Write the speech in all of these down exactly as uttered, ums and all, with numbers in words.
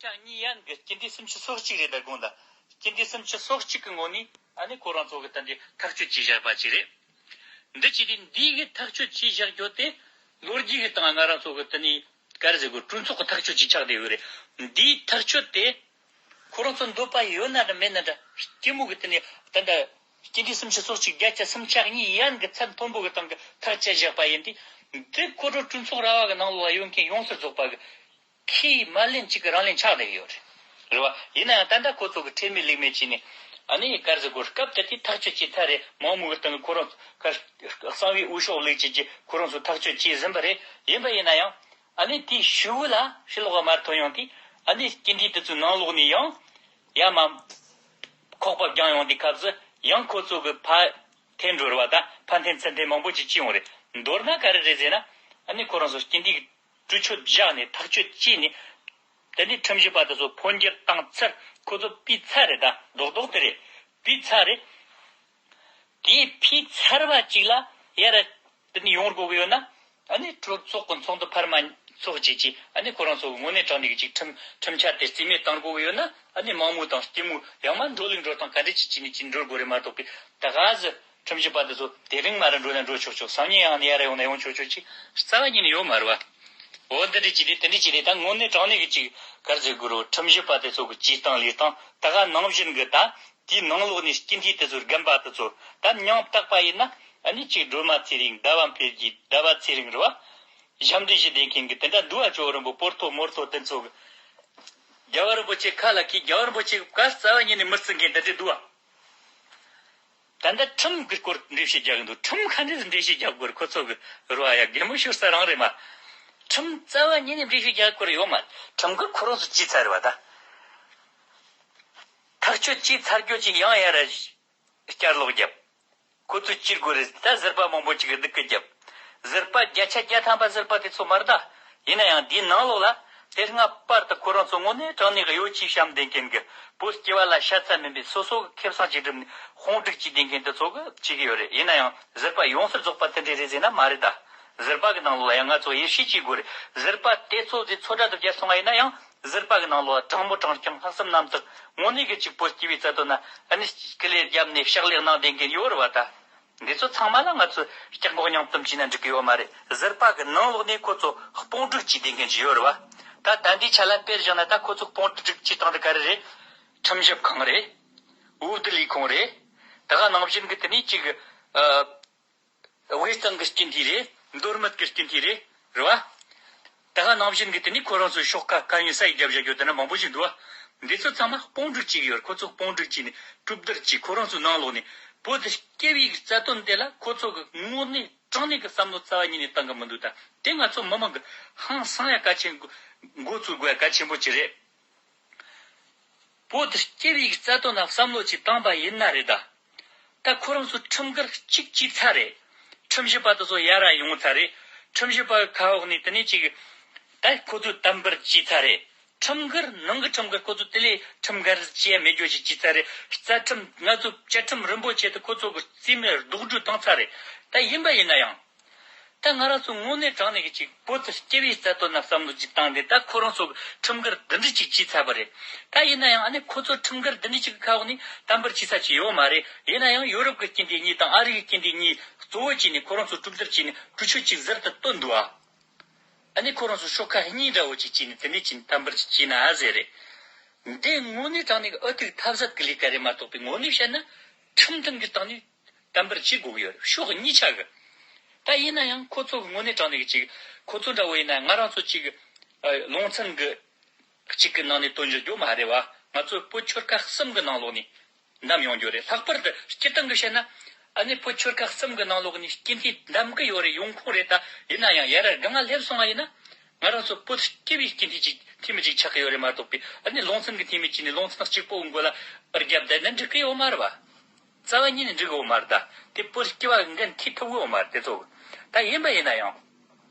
ཆ་གཉིས་ཡན་གྱི་སྤྱི་ཟླ་སུམ་ཅུ་སོ་གཅིག་རེད་ད་དགོངས་ད། སྤྱི་ཟླ་སུམ་ཅུ་སོ་གཅིག་གི་ངོ་ནས་ཨ་ནི་ཁོ་རང་ཚོ་གི་ད་འདི་ཐག་གཅོད་བྱས་བཞག་པ་ཅིག་རེད། འདི་བྱས་ཏེ་འདི་གི་ཐག་གཅོད་བྱས་བཞག་རྒྱུ་དེ་ལོ་རྒྱུས་ཀྱི་སྟེང་ང་རང་ཚོ་གི་དེ་ནས་ག་རེ་ཟེར་དགོས། གྲོས་ཚོགས་ཀྱི་ཐག་གཅོད་ཅིག་ཆགས་བསྡད་ཡོད་རེད། འདིའི་ཐག་གཅོད་དེ་ཁོ་རང་ཚོ་འདོད་པ་ཡོད་ན་འདྲ་མེད་ན་འདྲ་སྐྱེ་མོ་གི་དེ་ནས་ད་ལྟ་སྤྱི་ཟླ་སུམ་ཅུ་སོ་གཅིག་བརྒྱ་ཆ་སུམ་ཅུ་གཉིས་ཡན་གྱི་ཚད་མཐོན་པོ་གི་སྟེང་གི་ཐག་བཅད་བཞག་པ་ཡིན་དུས། འདི་གོ་སྒྲིག་གྲོས་ཚོགས་ར་བ་གི་ནང་ལོགས་ལ་ཡོད་མཁན་ཡོངས་སུ་རྫོགས་པ་གི་ཁས་མ་ལེན་གཅིག་གི་རང་ལེན་ཆགས་བསྡད་ཡོད་རེད། རེད་བ། ཡིན་ན་ཡང་ད་ལྟ་ཁོ་ཚོ་གི་ཁྲེལ་མེད་ལུགས་མེད་བྱས་ནས་ཨ་ནི་ག་རེ་ཟེར་དགོས། སྐབས་དེ་དུས་ཐག་གཅོད་བྱས་ཚར་རེད། མང་མོས་གི་སྟེང་གི་ཁོ་རང་ཚོ་ག་གསང་བའི་འོས་ཤོག་བླུགས་བྱས་ཀྱི་ཁོ་རང་ཚོ་ཐག་གཅོད་བྱས་ཟིན་པ་རེད། ཡིན་པ་ཡིན་ན་ཡང་ཨ་ནི་དེའི་ཤུལ་བུ་ལ་ཕྱི་ལོགས་ལ་མར་ཐོན་ཡོང་དུས་ཨ་ནི་སྤྱི་འཐུས་དེ་ཚོའི་ནང་ལོགས་ནས་ཡང་ཡར་མར་ཁོག་པ་བརྒྱངས་ཡོང་དུས་སྐབས་སུ་ཡང་ཁོ་ཚོ་གི་ཕར་འཐེན་འགྲོ་རེད་བ། ད་ཕར་འཐེན་ཚུར་འཐེན་མང་པོ་ཅིག་བྱས་ཡོང་རེད། མདོར་ན་ག་རེ་རེད་ཟེར་ན་ཨ་ནི་ཁོ་རང་ཚོ་སྤྱི་འཐུས་གྲོས་ཆོད་བཞག་ནས་ཐག་གཅོད་བྱས་ནས། དེ་ནས་ཁྲིམས་ཞིབ་པ་དེ་ཚོ་འཕོ་འགྱུར་བཏང་ཚར། ཁོ་ཚོ་ཕུད་ཚར་རེད། ད་རྡོག་རྡོག་དེ་རེད། ཕུད་ཚར་རེད། དེ་ཕུད་ཚར་བ་གཅིག་ལ་ཡར་དེ་ནས་ཡོང་དགོས་ཀྱི་ཡོད་ན། ཨ་ནི་གྲོས་ཚོགས་ཀྱི་ཚོགས་འདུ་འཕར་མ་ཚོགས་བྱས་ཀྱིས་ཨ་ནི་ཁོ་རང་ཚོ་གི་དངོས་གནས་དྲང་གནས་ཀྱི་ཅིག་ཁྲིམས་ཁྲིམས་འཆར་དེ་རྩིས་མེད་བཏང་དགོས་ཀྱི་ཡོད་ན། ཨ་ནི་མང་མོས་དང་སྐྱེ་མོས་ཡང་མར་འགྲོ་ལུགས་འགྲོ་སྟངས་ག་འདྲ་ཅིག་བྱས་ནས་ཅིག་འགྲོ་དགོས་རེད་མ་གཏོགས་པའི་ད་ག་ཟེ། ཁྲིམས་ཞིབ་པ་དེ་ཚོ་དེ་རིང་མ་ར་འགྲོ་ན་འགྲོ་ཆོག་ཆོག་སང་ཉིན་ཡང་ནས་ཡར་ཡོང་ན་ཡོང་ཆོག་ཆོག་ཅིག་རྩ་བ་ཉིད་ནས་ཡོད་མ་རེད་བ། འོ་འདི་འདྲ་ཅིག་རེད། དེ་འདྲ་ཅིག་རེད། ད་དངོས་གནས་དྲང་གནས་ཀྱི་ཅིག་ག་རེ་ཟེར་དགོས་རེད། ཁྲིམས་ཞིབ་པ་དེ་ཚོ་གི་བྱེད་སྟངས་ལས་སྟངས་ད་ག་ནང་བཞིན་གི་ད་དེའི་ནང་ལོགས་ནས་སྤྱི་འཐུས་དེ་ཚོའི་རྒན་པ་དེ་ཚོ་ད་མིང་བཏགས་པ་ཡིན་ན་ཨ་ནི་ཅིག་སྒྲོལ་མ་ཚེ་རིང་། ཟླ་བ་འཕེལ་རྒྱས། ཟླ་བ་ཚེ་རིང་རེད་བ། ཞབས་འདྲེན་ཞུ་བསྡད་མཁན་གི་དེ་འདྲ་འདུག་བ། ཇོ་བོ་རིན་པོ་སྤོར་ཐོ་མོར་ཐོ་དེ་ཚོ་གི་རྒྱལ་བ་རིན་པོ་ཆེ་ཁ་ལ་ཁྱེད་རྒྱལ་བ་རིན་པོ་ཆེ་གི་བཀའ་རྩ་བ་ཉིད་ནས་མི་བརྩི་མཁན་དེ་འདྲ་འདུག་བ། ད་ལྟ་ཁྲིམས་ཀྱི་སྐོར་འགྲེལ་བཤད་རྒྱག་གི་འདུག་ཁྲིམས་ག་འདྲས་འགྲེལ་བཤད་རྒྱག་དགོས་རེད། ཁོ་ཚོ་གི་རུ་བ་ཡ་གད་མོ་ཤོར་ས་རང་རེད་མ། ཁྲིམས་རྩ་བ་ཉིད་ནས་འགྲེལ་བཤད་རྒྱག་དགོས་རེད་ཡོད་མ་རེད། ཁྲིམས་ཀྱི་ཁོ་རང་ཚོ་བྱས་ཚར་རེད་བ། ད་ཐག་གཅོད་བྱས་ཚར་རྒྱུ་ཅིག་ཡང་ཡར་བསྐྱར་ལོག་བརྒྱབ། ཁོ་ཚོས་བྱེད་དགོས་རེད། ད་ཟུར་པ་མང་པོ་ཅིག་གིས་སྡུག་སྐད་བརྒྱབ། ཟུར་པ་བརྒྱ་ཆ་བརྒྱ་ཐམ་པ་ཟུར་པ་དེ་ཚོ་མ་རེད་ད། ཡིན་ན་ཡང་འདིའི་ནང་ལོགས་ལ་དེ་སྔ་བར་དུ་ཁོ་རང་ཚོ་དངོས་གནས་དྲང་གནས་ཀྱི་གཡོ་ཇུས་བཤམས་བསྡད་མཁན་གྱི་བོད་སྐྱེ་བ་ལ་ཤ་ཚ་མིན་པའི་སོ་སོ་གི་ཁེ་བཟང་ཅིག་བསྒྲུབས་ནས་དཔུང་སྒྲིག་བྱས་བསྡད་མཁན་དེ་ཚོ་གིས་བྱེད་ཀྱི་ཡོད་རེད། ཡིན་ན་ཡང་ཟུར་པ་ཡོངས་སུ་རྫོགས་པ་དེ་འདྲས་རེད་ཟེར་ན་མ་རེད་ད། ཟུར་པ་གི་ནང་ལོགས་ལ་ཡང་ང་ཚོ་ཡིད་ཆེས་བྱེད་དགོས་རེད། ཟུར་པ་དེ་ཚོ་ཚོ་ཚོད་ལྟ་དུ་བརྒྱབ་སོང་བ་ཡིན་ན་ཡང་ཟུར་པ་གི་ནང་ལོགས་ལ་དྲང་མོ་དྲང་རྐྱང་ལྷག་བསམ་རྣམ་དག་དངོས་གནས་ཀྱི་གཅིག་པོ་སྐྱེ་བའི་རྩ་དོན་ན་ཨ་ནི་སྐུ་ལས་བརྒྱབ་ནས་ཕྱག་ལས་གནང་བསྡད་མཁན་ཡོད་རེད་བ་ད། འདི་ཚོ་ཚང་མ་ལ་ང་ཚོས་སྐྱག་འགོག་སྙིང་གཏམ་བྱས་ན་འགྲིག་གི་ཡོད་མ་རེད། ཟུར་པ་གི་ནང་ལོགས་ནས་ཁོ་ཚོ་དཔུང་སྒྲིག་བྱས་བསྡད་མཁན་ཅིག་ཡོད་རེད་བ། ད་ད་འདིའི་ཆ་ལ་དཔེར་བཞག་ན་ད་ཁོ་ཚོ་དཔུང་སྒྲིག་བྱེད་སྟངས་དེ་ག་རེ་རེད། ཁྲིམས་ཞིབ་ཁང་རེད། འོས་བསྡུ་ལས་ཁུངས་རེད། ད་ག་ནང་བཞིན་གི་དེ་ནས་ཅིག་ཨ། དབུས་གཙང་གི་སྤྱི་འཐུས་རེད། མདོ་སྨད་ཀྱི་སྤྱི་འཐུས་རེད། རེད་བ། ད་ག་ནང་བཞིན་གི་དེ་ནས་ཁོ་རང་ཚོའི་ཤོག་ཁ་ག་ཡིན་ས་ཡི་རྒྱབ་བཞག་རྒྱུ་དེ་འདྲ་མང་པོ་ཞིག་འདུག་བ། འདི་ཚོ་ཚང་མ་དཔུང་སྒྲིག་བྱེད་ཀྱི་ཡོད་རེད། ཁོ་ཚོ་དཔུང་སྒྲིག་བྱས་ནས་གྲོས་བསྡུར་བྱས། ཁོ་རང་ཚོའི་ནང་ལོགས་ནས་བོད་དེ་སྐྱེ་བའི་རྩ་དོན་དེ་ལ་ཁོ་ཚོ་གི་དངོས་གནས་དྲང་གནས་ཀྱི་བསམ་བློ་རྩ་བ་ཉིད་ནས་བཏང་གི་མི་འདུག་ད་དེ་ང་ཚོ་མི་མང་གི་ཧང་སང་ཡ་གལ་ཆེན། མགོ་ཚོས་དགོས་ཡ་གལ་ཆེན་པོ་ཅིག་རེད། བོད་དེ་སྐྱེ་བའི་རྩ་དོན་ལ་བསམ་བློ་ཅིག་བཏང་པ་ཡིན་ན་རེད་ད། ད་ཁོ་རང་ཚོ་ཁྲིམས་འགལ་གཅིག་བྱས་ཚར་རེད། ཁྲིམས་ཞིབ་པ་དེ་ཚོ་ཡར་ར་ཡོང་ཚར་རེད། ཁྲིམས་ཞིབ་པ་གི་ཁ་འོག་ནས་དེ་ནས་ཅིག་ད་ཁོ་ཚོས་དམ་འབུལ་བྱས་ཚར་རེད། ཁྲིམས་འགལ་ནང་གི་ཁྲིམས་འགལ། ཁོ་ཚོ་དེ་ལས་ཁྲིམས་འགལ་བྱས་མེད་རྒྱུ་ཞིག་བྱས་ཚར་རེད། རྩ་ཁྲིམས་ང་ཚོ་བཅའ་ཁྲིམས་རིན་པོ་ཆེ་དེ་ཁོ་ཚོ་གི་རྩིས་མེད་རྡོག་རྫིས་བཏང་ཚར་རེད། ད་ཡིན་པ་ཡིན་ན་ཡང་། ད་ང་རང་ཚོ་དངོས་གནས་དྲང་གནས་ཀྱི་ཅིག་བོད་དེ་སྐྱེ་བའི་རྩ་དོན་ལ་བསམ་བློ་ཅིག་བཏང་སྟེ། ད་ཁོ་རང་ཚོ་ཁྲིམས་འགལ་འདི་འདྲ་ཅིག་བྱས་ཚར་བ་རེད། ད་ཡིན་ན་ཡང་ཨ་ནི་ཁོ་ཚོ་ཁྲིམས་འགལ་འདི་འདྲ་ཅིག་གི་ཁ་འོག་ནས་དམ་འབུལ་བྱས་ས་ཅིག་ཡོད་མ་རེད། ཡིན་ན་ཡང་ཡོ་རོབ་ཀྱི་སྤྱི་འཐུས་གཉིས་དང་ཨ་རི་གི་སྤྱི་འཐུས་གཉིས་གཙོ་བོ་བྱས་ནས་ཁོ་རང་ཚོ་གྲོས་བསྡུར་བྱས་ནས་གྲོས་ཆོད་ཅིག་ཟུར་དུ་བཏོན་འདུག་ཨ། ཨ་ནི་ཁོ་རང་ཚོ་ཤོག་ཁ་གཉིས་འདྲ་བོ་ཅིག་བྱས་ནས་དེ་འདྲ་བྱས་ནས་དམ་འབུལ་ཅིག་བྱས་ན་ཨ་ཟེར་རེད། འདི་དངོས་གནས་དྲང་གནས་ཀྱི་ཨུ་ཐུག་ཐབས་ཟད་ཀྱི་ལས་ཀ་རེད་མ་གཏོགས་པའི། དངོས་གནས་བཤད་ན་ཁྲིམས་མཐུན་གྱི་སྟེང་ནས་དམ་འབུལ་བྱེད་དགོས་ཀྱི་ཡོད་རེད། ཕྱོགས་གཉིས་ཆ་གི། ད་ཡིན་ན་ཡང་ཁོ་ཚོ་གི་དངོས་གནས་དྲང་གནས་ཀྱི་ཅིག་ཁོ་ཚོ་འདྲ་བོ་ཡིན་ན་ང་རང་ཚོ་ཅིག་ཨ་ལུང་ཚན་གྱི་གཅིག་གི་ནང་ནས་བཏོན་རྒྱུ་རྒྱུ་མ་རེད་བ། ང་ཚོ་བོད་ཆོལ་ཁ་གསུམ་གྱི་ནང་ལོགས་ནས་བདམས་ཡོང་རྒྱུ་རེད། ལྷག་པར་དུ་སྤྱིར་བཏང་གི་བཤད་ན་ཨ་ནི་བོད་ཆོལ་ཁ་གསུམ་གྱི་ནང་ལོགས་ནས་སྤྱི་འཐུས་བདམས་གི་ཡོད་རེད། ཡོང་ཁུངས་རེད། ད་ཡིན་ན་ཡང་ཡར་སྒང་ང་སླེབས་སོང་བ་ཡིན་ན། ང་རང་ཚོ་བོད་སྐྱེ་བའི་སྤྱི་འཐུས་ཅིག་འཐུས་མི་ཅིག་ཆགས་ཀྱི་ཡོད་རེད་མ་གཏོགས་པའི། ཨ་ནི་ལུང་ཚན་གྱི་འཐུས་མི་བྱས་ནས་ལུང་ཚན་གཅིག་པོ་གི་མགོ་ལ་རྒྱབ་བསྡད་ན་འགྲིག་གི་ཡོད་མ་རེད་བ། རྩ་བ་ཉིད་ནས་འགྲིག་གི་ཡོད་མ་རེད། ད་དེ་བོད་སྐྱེ་བ་གི་འགན་འཁྱེར་ཐུབ་ཀྱི་ཡོད་མ་རེད་དེ་ཚོ། ད་ཡིན་པ་ཡིན་ན་ཡང་།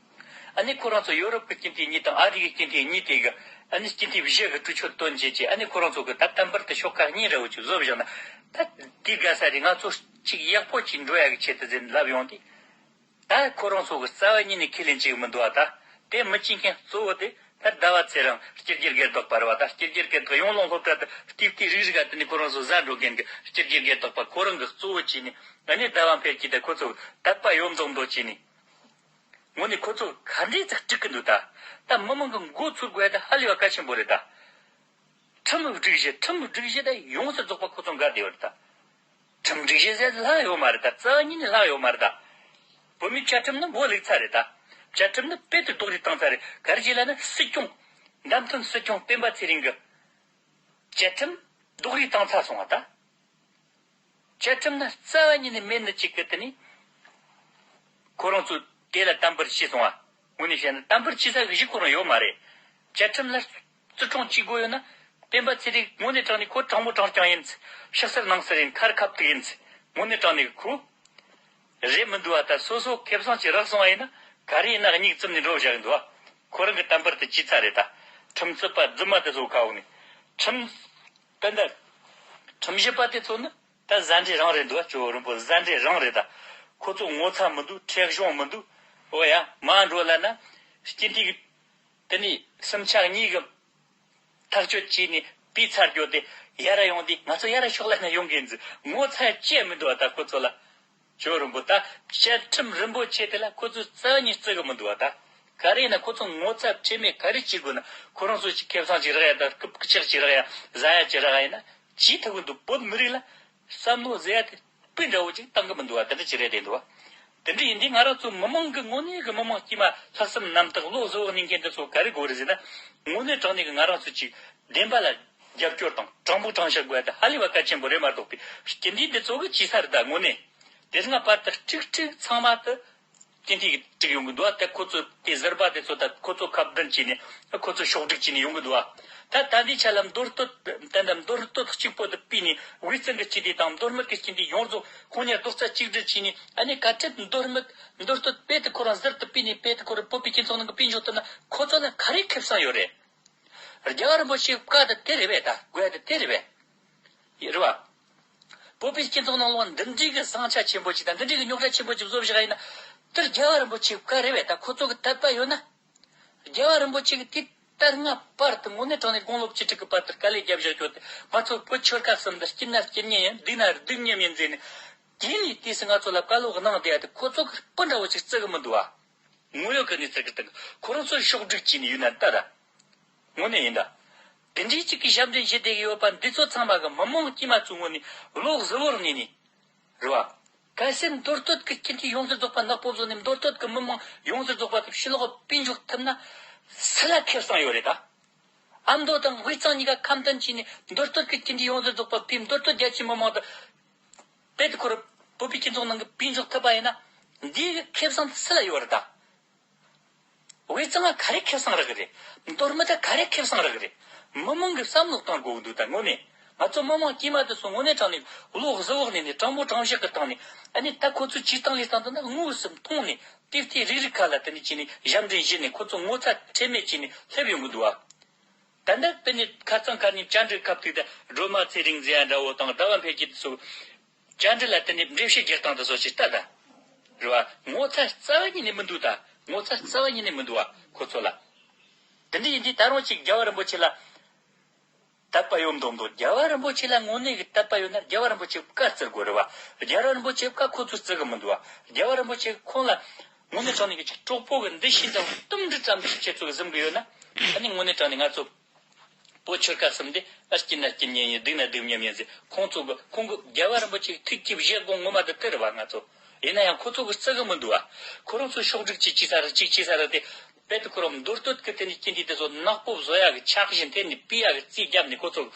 ཨ་ནི་ཁོ་རང་ཚོ་ཡོ་རོབ་ཀྱི་སྤྱི་འཐུས་གཉིས་དང་ཨ་རི་གི་སྤྱི་འཐུས་གཉིས་དེ་གི་ཨ་ནི་སྤྱི་འཐུས་བཞི་གི་གྲོས་ཆོད་བཏོན་བྱས་ཀྱི། ཨ་ནི་ཁོ་རང་ཚོ་གི་ད་དམ་བར་དུ་ཤོག་ཁག་གཉིས་འདྲ་བོ་ཅིག་བཟོ་བཞག་ན། ད་དེ་དགའ་ས་རེད། ང་ཚོ་ཅིག་ཡག་པོ་ཅིག་འགྲོ་ཡག་གི་ཆེད་དུ་ཟེར་ལབ་ཡོང་དུས། ད་ཁོ་རང་ཚོ་གི་རྩ་བ་ཉིད་ནས་ཁས་ལེན་བྱེད་ཀྱི་མི་འདུག་བ། ད་དེ་མི་བྱེད་མཁན་གཙོ་བོ་དེ་ ད་ཟླ་བ་ཚེ་རིང་སྐྱེ་རྒྱུ་དགེ་ལྡོག་པ་རེད་བ། ད་སྐྱེ་རྒྱུ་དགེ་ལྡོག་ཡོང་ལོང་སློབ་གྲྭ་དུ་ལྟེ་བལྟས་རིག་རིག་ག་དེ་ནས་ཁོ་རང་ཚོ་བཟའ་འགྲོ་མཁན་གྱི་སྐྱེ་རྒྱུ་དགེ་ལྡོག་པ་ཁོ་རང་གི་གཙོ་བོ་བྱས་ནས། ཨ་ནི་ཟླ་བ་འཕེལ་གྱིས་ད་ཁོ་ཚོ་དད་པ་ཡོད་མདོག་མདོག་བྱས་ནས། དངོས་གནས་ཁོ་ཚོ་ག་འདྲས་ཙིག་དཀྲུག་གི་འདུག་ད། ད་མི་མང་གི་མགོ་ཚོས་དགོས་ད་ཧ་ལས་པ་གལ་ཆེན་པོ་རེད་ད། ཁྲིམས་སྒྲིག་གཞི་ཁྲིམས་སྒྲིག་གཞི་ད་ཡོངས་སུ་རྫོགས་པ་ཁོ་ཚོ་འགལ་བསྡད་ཡོད་རེད་ད། ཁྲིམས་སྒྲིག་གཞི་ཟེར་ལྷག་ཡོད་མ་རེད་ད། རྩ་བ་ཉིད་ནས་ལྷག་ཡོད་མ་རེད་ད། བོད་མིའི་བཅའ་ཁྲིམས་ནི་འབོ་ལུག་ཚ་རེད་ད། བཅའ་ཁྲིམས་ནི་དཔེ་དེ་རྡོག་རིལ་བཏང་ཚ་རེད། ག་རེ་བྱས་ལབ་ན་སྲིད་སྐྱོང་། བདམས་ཐོན་སྲིད་སྐྱོང་སྤེན་པ་ཚེ་རིང་གི་བཅའ་ཁྲིམས་རྡོག་རིལ་བཏང་ཚར་སོང་བ་ད། བཅའ་ཁྲིམས་ན་རྩ་བ་ཉིད་ནས་མེད་ནི་གཅིག་གི་དེ་ནི། ཁོ་རང་ཚོས་དེ་ལ་དམ་པར་བྱས་སོང་བ། དངོས་གནས་བཤད་ན་དམ་པར་བྱས་ས་གི་གཞི་ཁོ་རང་ཡོད་མ་རེད། བཅའ་ཁྲིམས་ལ་བརྩི་སྲུང་བྱེད་དགོས་ཡོད་ན། སྤེན་པ་ཚེ་རིང་དངོས་གནས་དྲང་ནས་ཁོ་དྲང་མོ་དྲང་རྐྱང་ཡིན། ཕྱི་གསལ་ནང་གསལ་ཡིན། ཁར་ཁ་ཐུག་ཡིན། དངོས་གནས་དྲང་ནས་ཁོ། རེད་མི་འདུག་བ། ད་སོ་སོ་ཁེ་བཟང་ཅིག་རག་སོང་བ་ཡིན་ན་ག་རེ་ཡིན་ན་སྙིང་བཙུམ་ནས་འགྲོ་བཞག་གི་འདུག་བ། ཁོ་རང་གི་དམ་པར་དུ་བྱས་ཚར་རེད་ད། ཁྲིམས་རྩོད་པ་རྫུན་མ་དེ་ཚོ་ཁ་འོག་ནས། ཁྲིམས། ད་ལྟ། ཁྲིམས་ཞིབ་པ་དེ་ཚོ་ནི་ད་བཟའ་འབྲེལ་རང་རེད་འདུག་བ། ཇོ་བོ་རིན་པོ་བཟའ་འབྲེལ་རང་རེད་ད། ཁོ་ཚོ་ངོ་ཚ་མི་འདུག་ཁྲེལ་གཞུང་མི་འདུག་འོ་ཡ་མར་འགྲོ་ལབ་ན། སྤྱི་འཐུས་ཀྱི། དེ་ནས་སུམ་ཆ་གཉིས་ཀྱི་ཐག་གཅོད་བྱས་ནས་ཕུད་ཚར་རྒྱུ་དེ་ཡར་ཡོང་དུས་ང་ཚོ་ཡར་ཤོག་ལབ་ན་ཡོང་གི་ཡིན་ཟེར། ངོ་ཚ་བྱེད་མི་འདུག་བ་ད་ཁོ་ཚོ་ལ། ཇོ་བོ་རིན་པོ་ད་བཅའ་ཁྲིམས་རིན་པོ་ཆེ་དེ་ལ་ཁོ་ཚོས་རྩ་བ་ཉིད་བརྩི་གི་མི་འདུག་བ་ད། ག་རེ་ཡིན་ན་ཁོ་ཚོ་ངོ་ཚ་ཁྲེལ་མེད་ག་རེ་བྱེད་དགོས་ན་ཁོ་རང་ཚོ་ཅིག་ཁེ་བཟང་ཅིག་རག་ཡ་ད། རྐུབ་ཀྱི་ལྕགས་ཅིག་རག་ཡ། བཟའ་ཡ་ཅིག་རག་ཡ་ཡིན་ན་བྱེད་ཐུབ་གི་འདུག་བོད་མི་རིགས་ལ་བསམ་བློ་ཟེར་ཡ་དེ་དཔེ་འདྲ་བོ་ཅིག་བཏང་གི་མི་འདུག་བ། དེ་འདྲ་ཅིག་རེད་དེ་འདུག་བ། དེ་འདྲ་ཡིན་དུས་ང་རང་ཚོ་མི་མང་གི་ངོས་ནས་གི་མི་མང་དཀྱུས་མ་ལྷག་བསམ་རྣམ་དག་བློ་གཟུ་བོར་གནས་མཁན་དེ་ཚོ་ག་རེ་དགོས་རེད་ཟེར་ན། དངོས་གནས་དྲང་གནས་གི་ང་རང་ཚོ་ཅིག་བདེན་པ་ལ་རྒྱབ་སྐྱོར་དང་དྲང་པོ་དྲང་བཞག་དགོས་ཡ་དེ་ཧ་ལས་པ་གལ་ཆེན་པོ་རེད་མ་གཏོགས་པའི་སྤྱི་འཐུས་འདི་ཚོ་གི་བྱས་ས་རེད་ད། དངོས་གནས་དེ་སྔ་བར་དུ་ཁྲིག་ཁྲིག་ཚང་མ་དུ་སྤྱི་འཐུས་ཀྱི་བསྒྲིགས་ཡོང་གི་འདུག་བ། དེ་ཁོ་ཚོ་དེ་ཟུར་པ་དེ་ཚོ་ད་ཁོ་ཚོ་ཁ་བརྡུང་བྱས་ནས་ཁོ་ཚོ་ཕྱོགས་སྒྲིག་བྱས་ནས་ཡོང་གི་འདུག་བ། ད་ད་ལྟའི་ཆ་ལ་མདོ་སྟོད་ད་ལྟ་མདོ་སྟོད་གཅིག་པོ་དུ་ཕུད་ནས་དབུས་གཙང་གི་སྤྱི་འཐུས་དང་མདོ་སྨད་ཀྱི་སྤྱི་འཐུས་ཡོངས་རྫོགས་ཁོང་གཉིས་རྡོག་རྩ་གཅིག་སྒྲིལ་བྱས་ནས། ཨ་ནི་གལ་སྲིད་མདོ་སྨད་མདོ་སྟོད་དཔེ་དེ་ཁོ་རང་ཟུར་དུ་ཕུད་ནས་དཔེ་དེ་ཁོ་རང་བོད་པའི་སྤྱི་ཚོགས་ནང་གི་སྤུན་འཇོག་ཐུབ་ན་ཁོ་ཚོ་ལ་ག་རེ་ཁེ་བཟང་ཡོད་རེད། རྒྱལ་བ་རིན་པོ་ཆེའི་བཀའ་དེ་དེ་རེད་པས། ད་དགོས་ཡ་དེ་དེ་རེད་པས། རེད་བ། བོད་པའི་སྤྱི་ཚོགས་ནང་ལོགས་འདི་འདྲའི་གི་ཟིང་ཆ་ཆེན་པོ་ཅིག་དང་འདི་འདྲའི་གི་རྙོག་དྲ་ཆེན་པོ་ཅིག་བཟོ་བཞག་ཡིན་ན། དེར་རྒྱལ་བ་རིན་པོ་ཆེའི་བཀའ་རེད་པས། ད་ཁོ་ཚོ་གི་དད་པ་ཡོད་ན། རྒྱལ་བ་རིན་པོ་ཆེ་གི་དེ་ལྟར་སྔ་བར་དུ་དངོས་གནས་དྲང་གནས་དགུང་ལོ་བཅུ་དྲུག་གི་བར་དུ་དཀའ་ལས་རྒྱབ་བཞག་རྒྱུ་དེ་ང་ཚོ་བོད་ཆོལ་ཁ་གསུམ་འདི་སྐྱིད་ན་སྐྱིད་ཉིན་ཡིན། སྡུག་ན་སྡུག་མཉམ་ཡིན་ཟེར་ནས། དེ་ནས་དུས་སུ་ང་ཚོ་ལ་བཀའ་སློབ་གནང་བསྡད་ཡ་དེ་ཁོ་ཚོ་གི་སྤུ་འདྲ་བོ་ཅིག་བརྩི་གི་མི་འདུག་བ། དངོས་ཡོད་ཀྱི་གནས་ཚུལ་གྱི་སྟེང་ཁོ་རང་ཚོ་ཕྱོགས་སྒྲིག་བྱས་ནས་ཡོད་ན་ལྟ་ད། དངོས་གནས་ཡིན་ད། དེ་འདྲའི་གཅིག་གི་ཞབས་འདྲེན་བྱེད་བསྡད་ཀྱི་ཡོད་པ་འདི་ཚོ་ཚང་མ་གི་མི་མང་དཀྱུས་མ་ཚོའི་ངོས་ནས་བློ་གཟུ་བོར་གནས་ནས། རེད་བ། གལ་སྲིད་མདོ་སྟོད་ཀྱི་སྤྱི་འཐུས་ཡོངས་སུ་རྫོགས་པ་ནག་པོ་བཟོས་ནས་མདོ་སྟོད་ཀྱི་མི་མང་ཡོངས་སུ་རྫོགས་པ་དེ་ཕྱི་ལོགས་སྤུན་འཇོག་ཐུབ་ན་སུ་ལ་ཁེ་བཟང་ཡོད་རེད་ད། ཨ་མདོ་དང་དབུས་གཙང་གཉིས་ཀ་ཁ་འདོན་བྱས་ནས་མདོ་སྟོད་ཀྱི་སྤྱི་འཐུས་ཡོངས་སུ་རྫོགས་པ་ཕུད། མདོ་སྟོད་རྒྱ་ཆེའི་མི་མང་དང་དཔེ་དེ་ཁོ་རང་བོད་པའི་སྤྱི་ཚོགས་ནང་གི་སྤུན་འཇོག་ཐུབ་པ་ཡིན་ན་འདིའི་ཁེ་བཟང་དེ་སུ་ལ་ཡོད་རེད་ད། དབུས་གཙང་ང་ག་རེ་ཁེ་བཟང་རག་གི་རེད། མདོ་སྨད་ད་ག་རེ་ཁེ་བཟང་རག་གི་རེད། མི་མང་གི་བསམ་བློ་གཏོང་དགོས་ཀྱི་འདུག་ད་དངོས་གནས་ང་ཚོ་མི་མང་དཀྱུས་མ་དེ་ཚོ་དངོས་གནས་དྲང་ནས་བློ་གཟུ་བོར་གནས་ནས་དྲང་པོ་དྲང་བཞག་གི་སྟེང་ནས། ཨ་ནི་ད་ཁོ་ཚོའི་བྱེད་སྟངས་ལས་སྟངས་དེ་ན་དངོས་སུ་མཐོང་ནས་ཏིག་ཏིག་རིག་རིག་ཁ་ལ་དེ་ནས་བྱས་ནས་ཞབས་འདྲེན་བྱས་ནས་ཁོ་ཚོ་ངོ་ཚ་ཁྲེལ་མེད་བྱས་ནས་སླེབས་ཡོང་གི་འདུག་བ། ད་ལྟ་དེ་ནས་ཁ་རྩང་ཁ་ནས་བཅར་འདྲི་ཁ་ཐུག་དང་སྒྲོལ་མ་ཚེ་རིང་ཟེར་ཡ་འདྲ་བོ་དང་ཟླ་བ་འཕེལ་རྒྱས་དེ་ཚོ། བཅར་འདྲི་ལ་བརྟེན་ནས་འགྲེལ་བཤད་རྒྱག་སྟངས་དེ་ཚོ་ཞིག་ལྟ་དང་། རེད་བ། ངོ་ཚ་རྩ་བ་ཉིད་ནས་མི་འདུག་ད། ངོ་ཚ་རྩ་བ་ཉིད་ནས་མི་འདུག་བ་ཁོ་ཚོ་ལ། དེ་འདྲ་ཡིན་དུས་ད་རུང་ཅིག་རྒྱལ་བ་རིན་པོ་ཆེ་ལ་དད་པ་ཡོད་མདོག་མདོག་རྒྱལ་བ་རིན་པོ་ཆེ་ལ་དངོས་གནས་ཀྱི་དད་པ་ཡོད་ན་རྒྱལ་བ་རིན་པོ་ཆེ་བཀའ་བརྩི་དགོས་རེད་བ། རྒྱལ་བ་རིན་པོ་ཆེ་བཀའ་ཁོ་ཚོས་བརྩི་གི་མི་འདུག་བ། རྒྱལ་བ་རིན་པོ་ཆེ་ཁོང་ལ་དངོས་གནས་དྲང་གནས་ཀྱི་ཅིག་གྲོགས་པོ་གི་འདུ་ཤེས་འདྲ་བོ་གཏུམ་དྲི་ཙམ་ཞིག་ཁྱེད་ཚོ་གི་གཟིམ་གི་ཡོད་ན། ཨ་ནི་དངོས་གནས་དྲང་གནས་ང་ཚོ། བོད་ཆོལ་ཁ་གསུམ་འདི་ཨ་སྐྱིད་ན་སྐྱིད་ཉིན་ཡིན། སྡུག་ན་སྡུག་མཉམ་ཡིན་ཟེར། ཁོང་ཚོ་གི་ཁོང་གི་རྒྱལ་བ་རིན་པོ་ཆེ་གི་ཐུགས་ཀྱི་བཞེད་དགོངས་ངོ་མ་དེ་དེ་རེད་བ། ང་ཚོ་ཡིན་ན་ཡང་ཁོ་ཚོ་གི་བརྩི་གི་མི་འདུག་བ། ཁོ་རང་ཚོ་ཕྱོགས་སྒྲིག་ཅིག་བྱས་ས་རེད། ཅིག་བྱས་ས་རེད་དེ། དཔེ་དེ་ཁོ་རང་མདོ་སྟོད་ཀྱི་དེ་ནི་སྐྱིད་འདི་དེ་ཚོ་ནག་པོ་བཟོ་ཡག་གི་ཆག་བཞིན་དེ་ནི་ཕུད་ཡག་གི་རྩིས་བརྒྱབ་ནས་ཁོ་ཚོ་ག་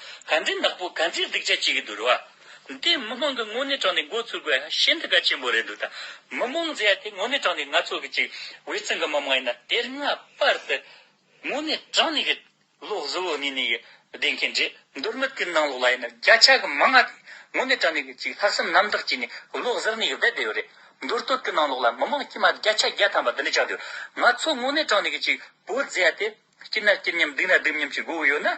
འདྲའི་ནག་པོ་ག་འདྲའི་སྡུག་ཅག་བྱེད་གི་འདུག་རེད་བ། འདི་མི་མང་གི་དངོས་གནས་དྲང་གནས་མགོ་ཚོས་དགོས་ཡ་ཤིན་ཏུ་གལ་ཆེན་པོ་རེད་འདུག་ད་མི་མང་ཟེར་ཡ་དེ་དངོས་གནས་དྲང་གནས་ང་ཚོ་གི་ཅིག་དབུས་གཙང་གི་མི་མང་ཡིན་ན་དེ་སྔ་བར་དུ་དངོས་གནས་དྲང་གནས་ཀྱི་བློ་གཟུ་བོ་གནས་ནས་ཀྱི་བསྡད་མཁན་རེད། མདོ་སྨད་ཀྱི་ནང་ལོགས་ལ་ཡིན་ན་བརྒྱ་ཆ་གི་མང་ང་དེ་དངོས་གནས་དྲང་གནས་ཀྱི་ཅིག་ལྷག་བསམ་རྣམ་དག་བྱས་ནས་བློ་གཟུར་ནས་ཀྱི་བསྡད་བསྡད་ཡོད་རེད། མདོ་སྟོད་ཀྱི་ནང་ལོགས་ལ་མི་མང་དཀྱུས་མ་བརྒྱ་ཆ་བརྒྱ་ཐམ་པ་འདི་འདྲ་ཆགས་བསྡད་ཡོད། ང་ཚོ་དངོས་གནས་དྲང་གནས་ཀྱི་ཅིག་བོད་ཟེར་ཡ་དེ་སྐྱིད་ན་སྐྱིད་མཉམ་སྡུག་ན་སྡུག་མཉམ་ཅིག་དགོས་ཀྱི་ཡོད་ན།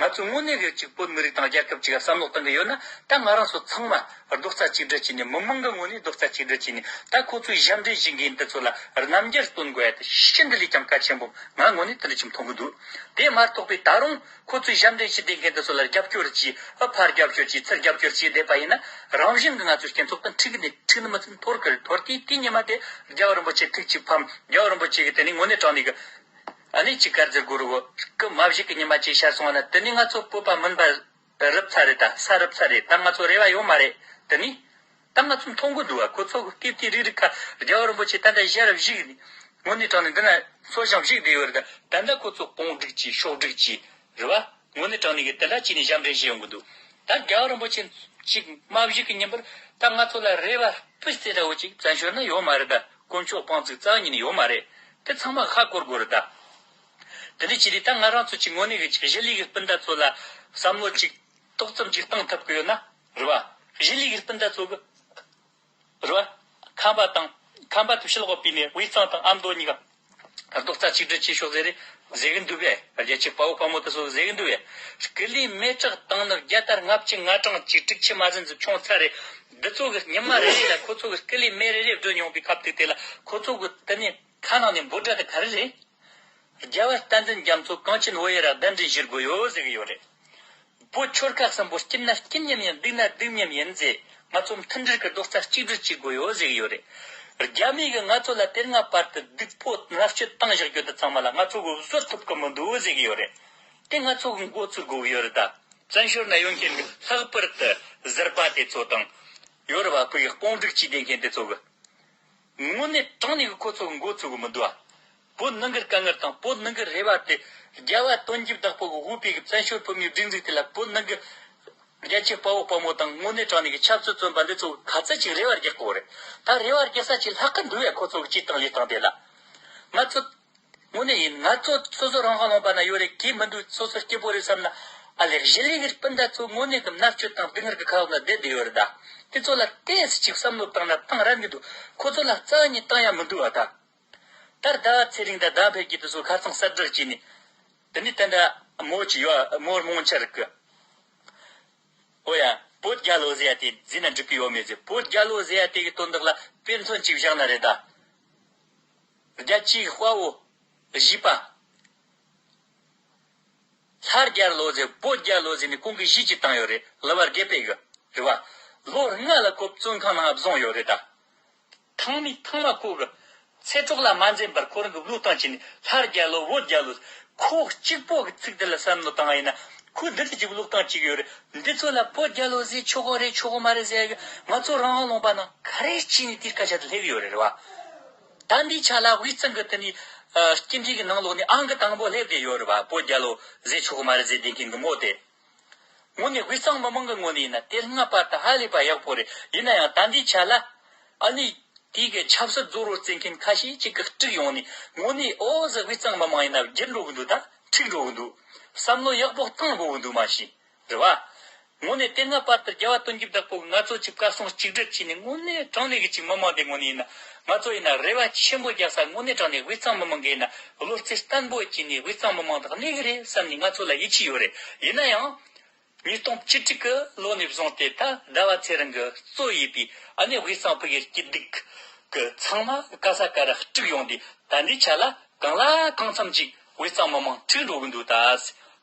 ང་ཚོ་དངོས་གནས་གི་གཅིག་བོད་མི་རིགས་དང་རྒྱལ་ཁབ་གཅིག་ག་བསམ་བློ་གཏོང་གི་ཡོད་ན། ད་ང་རང་ཚོ་ཚང་མ་རྡོག་རྩ་གཅིག་སྒྲིལ་བྱས་ནས། མི་མང་གི་ངོས་ནས་རྡོག་རྩ་གཅིག་སྒྲིལ་བྱས་ནས། ད་ཁོ་ཚོའི་ཞབས་འདྲེན་བྱེད་མཁན་འདི་ཚོ་ལ་རྣམ་འགྱུར་སྟོན་དགོས་ཡ་དེ་ཤིན་ཏུ་ལས་ཀྱང་གལ་ཆེན་པོ་ང་ངོས་ནས་དེ་འདྲ་ཅིག་མཐོང་གི་འདུག་དེ་མ་གཏོགས་པའི་ད་རུང་ཁོ་ཚོའི་ཞབས་འདྲེན་བྱེད་བསྡད་མཁན་འདི་ཚོ་ལ་རྒྱབ་སྐྱོར་གྱིས། ཨ། ཕར་རྒྱབ་སྐྱོར་གྱིས། ཚུར་རྒྱབ་སྐྱོར་བྱས་བསྡད་པ་ཡིན་ན། རང་བཞིན་གྱི་ང་ཚོའི་སྤྱི་ཚོགས་དང་འགྲིག་གི་ནས་འགྲིག་ནི་མི་ཚད་འཐོར་གི་རེད། འཐོར་དུས་དེའི་ཉི་མ་དེ་རྒྱལ་བ་རིན་པོ་ཆེ་ཐུགས་གཅིག་ཕམ། རྒྱལ་བ་རིན་པོ་ཆེ་གིས་དེ་ནས་དངོས་གནས་དྲང་གནས་གི། ཨ་ནི་ཅིག་དཀར་ཟེར་དགོས་རེད་གོ། སྐུ་མ་བཞུགས་གི་ཉི་མ་ཅིག་ཤར་སོང་བ་ན། དེ་ནས་ང་ཚོ་བོད་པ་མིན་པ་རུབ་ཚར་རེད། ད་ས་རུབ་ཚར་རེད། ད་ང་ཚོ་རེ་བ་ཡོད་མ་རེད། དེ་ནས་ད་ང་ཚོ་མཐོང་གི་འདུག་བ། ཁོ་ཚོ་གི་སྐད་དེ་རིག་རིག་ཁ། རྒྱལ་བ་རིན་པོ་ཆེ་ད་ལྟ་ཞལ་བཞུགས་ནས། དངོས་གནས་དྲང་གནས་འདི་ན་གསོལ་ཞིང་བཞུགས་བསྡད་ཡོད་རེད། ད་ད་ལྟ་ཁོ་ཚོ་དཔུང་སྒྲིག་གྱིས། ཕྱོགས་སྒྲིག་གྱིས། རེད་བ། དངོས་གནས་དྲང་གནས་ཀྱི་དེ་འདྲ་བྱས་ནས་ཞབས་འདྲེན་བྱེད་ཡོང་གི་འདུག་ད་རྒྱལ་བ་རིན་པོ་ཆེ་ཅིག་མ་བཞུགས་ཀྱི་ཉིན་པར་ད་ང་ཚོ་ལ་རེ་བ་སྤུས་ཙེ་འདྲ་བོ་ཅིག་བཙན་བྱོལ་ན་ཡོད་མ་རེད། ད་དཀོན་མཆོག་དཔང་བཙུགས་རྩ་བ་ཉིད་ནས་ཡོད་མ་རེད། དེ་ཚང་མ་ཧ་གོ་དགོས་རེད་ད། དེ་འདྲ་བྱས་དུས་ད་ང་རང་ཚོ་ཅིག་དངོས་གནས་ཀྱི་ཅིག་གཞིས་ལུས་ཀྱི་སྤུན་ཟླ་ཚོ་ལ་བསམ་བློ་ཅིག་ཏོག་ཙམ་ཅིག་བཏང་ཐུབ་ཀྱི་ཡོད་ན། རེད་བ། གཞིས་ལུས་ཀྱི་སྤུན་ཟླ་ཚོ་གི། རེད་བ། ཁམས་པ་དང་། ཁམས་པ་དེ་ཕྱི་ལོགས་པའི་ནས་དབུས་གཙང་དང་ཨ་མདོ་གཉིས་ཀ་རྡོག་རྩ་གཅིག་སྒྲིལ་བྱེད་ཤོག་ཟེར་རེད། ཟེར་གི་འདུག་པས། རྒྱལ་གཅེས་དཔའ་བོ་དཔའ་མོ་དེ་ཚོ་ཟེར་གི་འདུག་པས། སྐུ་ལུས་མེ་སྲེག་བཏང་ནི་བརྒྱ་དང་ལྔ་བཅུ་ང་གྲངས་ཅིག་དྲུག་ཅུ་མ་ཟིན་ཙམ་བྱུང་ཚར་རེད། འདི་ཚོ་གི་ཉི་མ་རེ་རེ་ལ་ཁོ་ཚོ་གི་སྐུ་ལུས་མེ་རེ་རེ་སྒྲོན་ཡོང་པའི་སྐབས་དེ་དེ་ལ་ཁོ་ཚོ་གི་དེ་ནས་ཁ་ནང་ནས་འབོད་སྒྲ་དེ་ག་རེ་རེད། རྒྱལ་བ་བསྟན་འཛིན་རྒྱ་མཚོ་གངས་ཅན་བོད་ཡུལ་ལ་གདན་འདྲེན་ཞུ་དགོས་ཡོད་ཟེར་གི་ཡོད་རེད། བོད་ཆོལ་ཁ་གསུམ་པོ་སྐྱིད་ན་སྐྱིད་མཉམ་ཡིན། སྡུག་ན་སྡུག་མཉམ་ཡིན་ཟེར། ང་ཚོ་མཐུན་སྒྲིལ་གྱི་རྡོག་རྩ་གཅིག་སྒྲིལ་བྱེད་དགོས་ཡོད་ཟེར་གི་ཡོད་རེད། རྒྱ་མི་གིས་ང་ཚོ་ལ་དེ་སྔ་བར་དུ་སྡུག་པོ་མནར་གཅོད་བཏང་བཞག་རྒྱུ་དེ་ཚང་མ་ལ་ང་ཚོ་གིས་བཟོད་ཐུབ་ཀྱི་མི་འདུག་ཟེར་གི་ཡོད་རེད། དེ་ང་ཚོ་གིས་མགོ་ཚོས་དགོས་ཀྱི་ཡོད་རེད་ད། བཙན་བྱོལ་ན་ཡོད་མཁན་གྱི་ལྷག་པར་དུ་ཟུར་པ་དེ་ཚོ་དང་། ཡོད་རེད་བ། བོད་ཀྱི་དཔུང་སྒྲིག་བྱས་བསྡད་མཁན་དེ་ཚོ་གིས། དངོས་གནས་དྲང་གནས་ཀྱི་ཁོ་ཚོ་གི་མགོ་ཚོས་གི་མི་འདུག་ཨ། བོད་ནང་གི་དཀའ་ངལ་དང་བོད་ནང་གི་རེ་བ་དེ། རྒྱལ་བ་དོན་གྲུབ་བདག་པོ་གི་དབུས་པའི་གི་བཙན་བྱོལ་བོད་མིའི་སྒྲིག་འཛུགས་དེ་ལ། བོད་ནང་གི་རྒྱལ་གཅེས་དཔའ་བོ་དཔའ་མོ་དང་། དངོས་གནས་དྲང་གནས་ཀྱི་ཆབ་སྲིད་བཙོན་པ་འདི་ཚོ་གི་ག་ཚད་ཅིག་རེ་བ་རྒྱག་གི་ཡོད་རེད། ད་རེ་བ་རྒྱག་ས་ཅིག་ལྷག་གི་འདུག་ཨ། ཁོ་ཚོ་གི་བྱེད་སྟངས་ལས་སྟངས་དེ་ལ། ང་ཚོ། དངོས་གནས་ཡིན། ང་ཚོ་སོ་སོ་རང་དབང་ལུང་པ་ན་ཡོད་རེད། གལ་མི་འདུག་སོ་སོ་སྐྱིད་པོ་རེད་བསམ་ན། ཨ་ལས། གཞིས་ལུས་ཀྱི་སྤུན་ཟླ་ཚོ་དངོས་གནས་ཀྱི་མནར་གཅོད་དང་སྡུག་བསྔལ་གྱི་ཁ་འོག་ལ་བསྡད་བསྡད་ཡོད་རེད་ད། དེ་ཚོ་ལ་ཏོག་ཙམ་ཅིག་བསམ་བློ་བཏང་ན་བཏང་རན་གྱི་འདུག་ཁོ་ཚོ་ལ་རྩ་བ་ནས་བཏང་ཡ་མི་འདུག་ཨ་ད། ད་ཟླ་བ་ཚེ་རིང་དང་ཟླ་བ་འཕེལ་རྒྱས་དེ་ཚོ་ཁ་རྩང་གསར་བསྒྲགས་བྱས་ནས། དེ་ནས་ད་ལྟ་མོ་ཅིག་ཡོད། མོ་རྨོངས་འཆར་གི། ཨོ་ཡ། བོད་རྒྱལ་ལོ་ཟེར་ཡ་དེ་བརྫིས་ན་འགྲིག་གི་ཡོད་མེད་ཟེར། བོད་རྒྱལ་ལོ་ཟེར་ཡ་དེ་གི་དོན་དག་ལ་དཔེ་མཚོན་ཅིག་བཞག་ན་རེད་ད། རྒྱལ་གཅེས་དཔའ་བོ་བཞི་པ། ལྷ་རྒྱལ་ལོ་ཟེར། བོད་རྒྱལ་ལོ་ཟེར་ནས་ཁོང་གིས་གཞས་ཅིག་བཏང་ཡོད་རེད། གླུ་བ་དགེ་འཕེལ་གི། རེད་བ། ལོ་ལྔ་ལ་ཁོ་བཙོན་ཁང་ནང་བཟུང་ཡོད་རེད་ད། ཐེངས་མ་ཐེངས་མ་ཁོ་གི་ཚེ་སྲོག་ལ་མ་འཛེམ་པར་ཁོ་རང་གིས་བློས་བཏང་བྱས་ནས། ལྷ་རྒྱལ་ལོ། བོད་རྒྱལ་ལོ། ཁོ་གཅིག་པོ་གི་ཚིག་དེ་ལ་བསམ་བློ་བཏང་བ་ཡིན་ན། ཁོས་འདི་འདྲ་ཅིག་བློས་བཏང་བྱེད་ཀྱི་ཡོད་རེད། འདི་ཚོ་ལ་བོད་རྒྱལ་ལོ་ཟེར་ཆོག་གི་རེད་ཆོག་གི་མ་རེད་ཟེར་གི། ང་ཚོ་རང་དབང་ལུང་པ་ནང་ག་རེ་བྱས་ནས་དེའི་སྐད་ཆ་དེ་སླེབས་ཡོད་རེད། རེད་བ། ད་འདིའི་ཆ་ལ་དབུས་གཙང་གི་དེ་ནས། ཨ། སྐྱིད་འདྲིས་ཀྱི་ནང་ལོགས་ནས་ཨང་ཀི་དང་པོ་སླེབས་བསྡད་ཡོད་རེད་བ། བོད་རྒྱལ་ལོ་ཟེར་ཆོག་གི་མ་རེད་ཟེར་བསྡད་མཁན་གྱི་མོ་དེ། དངོས་གནས་དབུས་གཙང་མི་མང་གི་ངོས་ནས་ཡིན་ན་དེ་སྔ་བར་དུ་ཧ་ལས་པ་ཡག་པོ་རེད། ཡིན་ན་ཡང་ད་འདིའི་ཆ་ལ། ཨ་ནི། དེའི་གི་ཆབ་སྲིད་རྫོགས་རོགས་བརྩི་མཁན་ཁ་ཤས་ཅིག་གིས་དཀྲུགས་ཡོང་ནས། དངོས་གནས་ཨོ་ཟེར། དབུས་གཙང་མི་མང་ཡིན་ན་བསྒྱུར་འགྲོ་གི་འདུག་ད་འཁྲུག་འགྲོ་གི་འདུག་བསམ་བློ་ཡག་པོ་བཏང་དགོས་གི་འདུག་མ་གཞི། རེད་བ། དངོས་གནས་དེ་སྔ་བར་དུ་རྒྱལ་བ་དོན་གྲུབ་བདག་པོ་གིས་ང་ཚོ་ཅིག་བཀའ་གསུང་གཅིག་སྒྲིལ་བྱས་ནས། དངོས་གནས་དྲང་གནས་ཀྱི་ཅིག་མི་མང་དེ་ངོས་ནས་ཡིན་ན། ང་ཚོ་ཡིན་ན་རེ་བ་ཆེན་པོ་རྒྱག་ས། དངོས་གནས་དྲང་གནས་དབུས་གཙང་མི་མང་གིས་ཡིན་ན་བློ་རྩེ་བརྟན་པོ་བྱས་ནས། དབུས་གཙང་མི་མང་དེ་གནས་གི་རེད་བསམ་ནས་ང་ཚོ་ལ་ཡིད་ཆེས་ཡོད་རེད། ཡིན་ན་ཡང་། ཉིས་སྟོང་བཅུ་དྲུག་གི་ལོ་ནས་བཟུང་སྟེ། ད་ཟླ་བ་ཚེ་རིང་གིས་གཙོ་ཡིན་པའི་ཨ་ནི་དབུས་གཙང་ཕ་གིའི་སྐྱིད་སྡུག་གི་ཚང་མ་ག་ས་ག་རུ་དཀྲུགས་ཡོང་དུས། ད་འདིའི་ཆ་ལ་གང་ལ་གང་འཚམ་ཅིག་དབུས་གཙང་མི་མང་འཁྲུག་འགྲོ་གི་འདུག་ད་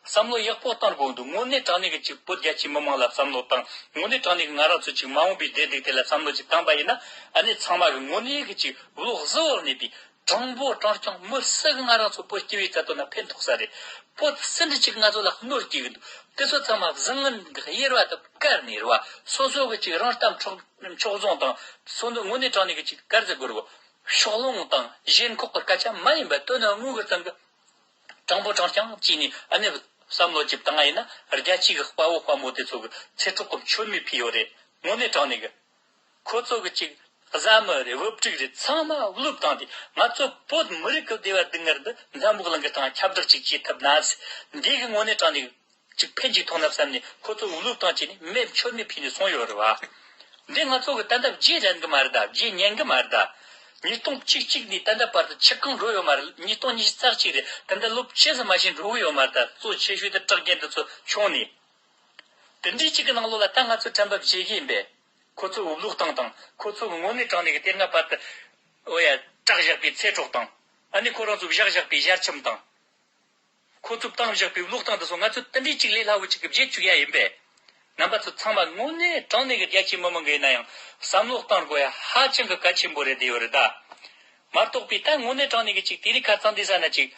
བསམ་བློ་ཡག་པོ་བཏང་དགོས་འདུག་དངོས་གནས་དྲང་གནས་ཀྱི་ཅིག་བོད་རྒྱ་ཆེའི་མི་མང་ལ་བསམ་བློ་བཏང་། དངོས་གནས་དྲང་གནས་ཀྱི་ང་རང་ཚོ་ཅིག་མ་འོངས་པའི་བདེ་སྡུག་དེ་ལ་བསམ་བློ་ཅིག་བཏང་པ་ཡིན་ན། ཨ་ནི་ཚང་མ་གི་དངོས་གནས་ཀྱི་ཅིག་བློ་གཟུ་བོར་གནས་པའི། དྲང་པོ་དྲང་རྐྱང་མི་སུ་གིས་ང་རང་ཚོ་བོད་སྐྱིད་པའི་རྩ་དོན་ལ་ཕན་ཐོགས་ས་རེད། བོད་སུ་འདྲ་ཅིག་ང་ཚོ་ལ་གནོད་སྐྱེལ་གི་འདུག་དེ་ཚོ་ཚང་མ་བཟང་ངན་གྱི་དབྱེ་བ་དེ་བཀར་ནས། རེད་བ། སོ་སོ་གི་ཅིག་རང་གཏམ་ཕྱོགས་ཕྱོགས་རྫོང་དང་། སོ་སོ་དངོས་གནས་དྲང་གནས་ཀྱི་ཅིག་ག་རེ་ཟེར་དགོས་རེད་གོ། ཕྱོགས་ལྷུང་དང་ཞེན་ཁོག་གི་སྐད་ཆ་མ་ཡིན་པ་དོན་དངོས་ཀྱི་སྟེང་གི་དྲང་པོ་དྲང་རྐྱང་བྱས་ནས། ཨ་ནི་བསམ་བློ་ཅིག་བཏང་བ་ཡིན་ན། རྒྱལ་གཅེས་ཀྱི་དཔའ་བོ་དཔའ་མོ་དེ་ཚོ་གི་ཚེ་སྲོག་གི་མཆོད་མེ་ཕུལ་ཡོད་རེད། དངོས་གནས་དྲང་གནས་ཀྱི། ཁོ་ཚོ་གི་ཅིག་བཟའ་མི་རེད། བུ་ཕྲུག་རེད། ཚང་མ་བློས་བཏང་སྟེ། ང་ཚོ་བོད་མི་རིགས་ཀྱི་བདེ་བ་སྡུག་བསྔལ་འདི་འཛམ་བུ་གླིང་གི་སྟེང་ཁྱབ་བསྒྲགས་ཅིག་བྱེད་ཐུབ་ན། འདི་གི་དངོས་གནས་དྲང་གནས་ཅིག་ཕན་ཅིག་ཐོགས་ན་བསམ་ནས། ཁོ་ཚོ་བློས་བཏང་བྱས་ནས་མེ་མཆོད་མེ་ཕུལ་ནས་སོང་ཡོད་རེད་བ། འདི་ང་ཚོ་གི་ད་ལྟ་བརྗེད་རན་གི་མ་རེད་ད། བརྗེད་ཉན་གི་མ་རེད་ད། ཉིས་སྟོང་བཅུ་གཅིག་ནས་ད་ལྟ་བར་དུ་ཆུ་གང་འགྲོ་ཡོད་མ་རེད། ཉིས་སྟོང་ཉི་ཤུ་རྩ་གཅིག་རེད། ད་ལྟ་ལོ་ཕྱེད་ཙམ་མ་ཞིག་འགྲོ་གི་ཡོད་མ་རེད། ད་གཙོ་ཆེ་ཤོས་དེ་དྲག་རྒྱུན་དེ་ཚོ་ཆུང་ནས། དེ་འདྲའི་གཅིག་གི་ནང་ལོགས་ལ་ད་ང་ཚོ་ཁྲམ་པ་བྱེད་ཀྱི་ཡིན་པས། ཁོ་ཚོ་གི་བློས་བཏང་དང་། ཁོ་ཚོ་གི་དངོས་གནས་དྲང་གནས་ཀྱི་དེ་སྔ་བར་དུ། འོ་ཡ། བསྲེགས་བཞག་པའི་ཚེ་སྲོག་དང་། ཨ་ནི་ཁོ་རང་ཚོས་བཞག་བཞག་པའི་ཞལ་ཆེམས་དང་། ཁོ་ཚོས་བཏང་བཞག་པའི་བློས་བཏང་དེ་ཚོ་ང་ཚོས་དེ་འདྲའི་གཅིག་ལས་སླ་བོ་གཅིག་གིས་བརྗེད་བཅུག་ཡ་ཡིན་པས། རྣམ་པ་ཚོ་ཚང་མ་དངོས་གནས་དྲང་གནས་ཀྱི་རྒྱ་ཆེའི་མི་མང་གི་ཡིན་ན་ཡང་བསམ་བློ་གཏོང་དགོས་ཡ་ཧ་ཅང་གི་གལ་ཆེན་པོ་རེད་དེ་ཡོད་རེད་ད། མ་གཏོགས་པའི་ད་དངོས་གནས་དྲང་གནས་ཀྱི་གཅིག་དེ་རིགས་ཁ་ཚང་དེ་ས་ན་གཅིག་